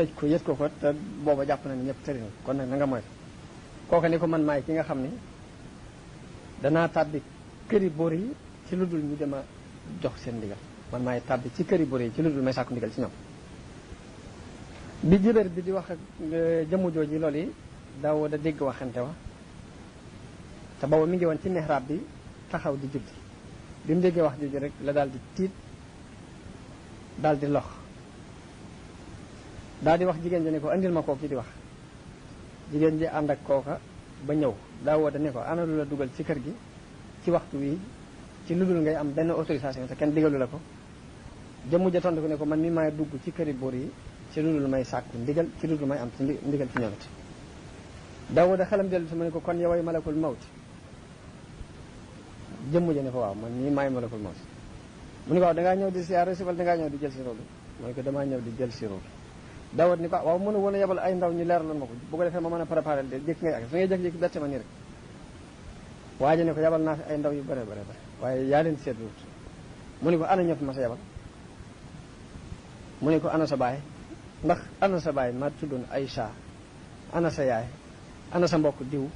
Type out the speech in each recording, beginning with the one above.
tëj ko yët ko te booba jàpp na ni ñëpp tëri na kon nag na nga moytu kooka ni ko man maay ki nga xam ni danaa tàbbi këri bor yi ci lu dul ñu dem a jox seen ndigal man maay tàbbi ci këri bor yi ci lu dul may sàkku ndigal ci ñoom bi jibéer bi di wax ak jëmu jooji loolu yi Daawuda dégg waxante wa te booba mi ngi woon ci mihrab bi taxaw di julli bi mu déggee wax jooju rek la daal di tiit daal di lox daal di wax jigéen ji ne ko andil ma kooku di wax jigéen ji ànd ak kooka ba ñëw Daawuda ne ko ana lu la dugal ci kër gi ci waxtu wi ci lu dul ngay am benn autorisation te kenn digalu la ko jëmm ja tontu ko ne ko man mi maay dugg ci këri buur yi ci lu dul may sàkku ndigal ci lu dul may am ci ndigal ci ñoom it Daawuda xelam dellu si mu ne ko kon yoway malakul mawti jëmm ja ne ko waaw man mii maay malakul mawti mu ne ko waaw dangaa ñëw di siyaare si wala dangaa ñëw di jël si roolu mu ne ko damaa ñëw di jël si roolu Daawuda ni ko waaw mënu woon a yebal ay ndaw ñu leeraloon ma ko bu ko defee ma mën a préparé de jékki ngay ak su ngay jékki-jékki bette ma nii rek waaye ne ko yebal naa fi ay ndaw yu bare bare bare waaye yaa leen seetluwut mu ne ko ana ñoo fi ma sa yebal mu ne ko ana sa baay ndax ana sa baay ma tuddoon Aïcha ana sa yaay ana sa mbokk diw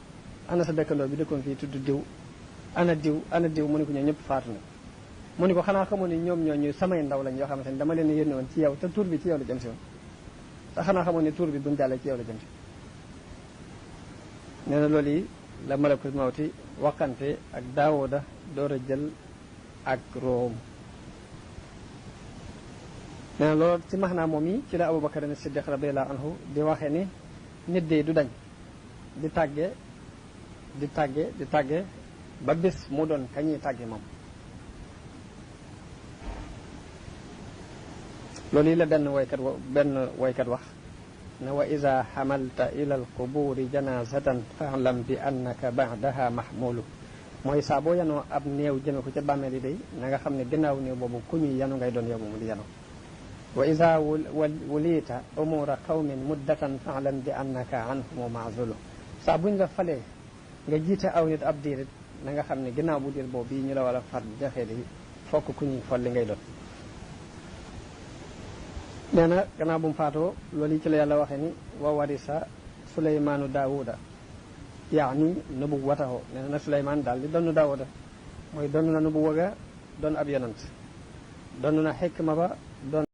ana sa dëkkandoo bi dëkkoon fii tudd diw ana diw mu ne ko ñoo ñëpp faatu na mu ne ko xanaa xamoon ni ñoom ñoo ñu samay ndaw lañ yoo xamante ni dama leen yónni woon ci yow te tur bi ci yow la jëm si woon te xanaa xamoon ni tur bi buñ jàllee ci yow la jëm si nee na loolu yi la malakul mawti waxante ak Daawuda door a jël ak room nee na loolu ci maxnaa moom yi ci la Abubakar Siddiq radiyallahu anhu di waxee ni nit de du dañ di tàgge ba bés mu doon kañuy tàgge moom loolu yi la benn waykat wax ne wa ida xamalta ila alquburi janazatan faalam bi annaka ba'daha mahmulu mooy saa boo yanoo ab néew jëme ko ca bàmmeel yi day na nga xam ne gannaaw néew boobu ku ñuy yanu ngay doon yow moomu di yanu wa ida wulita umura qawmin muddatan faalam bi annaka anhumu maazulu saa buñ la falee nga jiite aw nit ab diirit na nga xam ne gannaaw bu diir boobu bii ñu la war a far jafe di fokk ku ñuy folli ngay doon nee na gannaaw bu mu faatoo loolu yi ci la yàlla waxee ni wa warisa Suleymaanu Daawuda yaani nubuwwatahu nee na Suleymaan daal di donn Daawuda mooy donn na nubuwwa ga doon ab yonant donn na xikma ba doon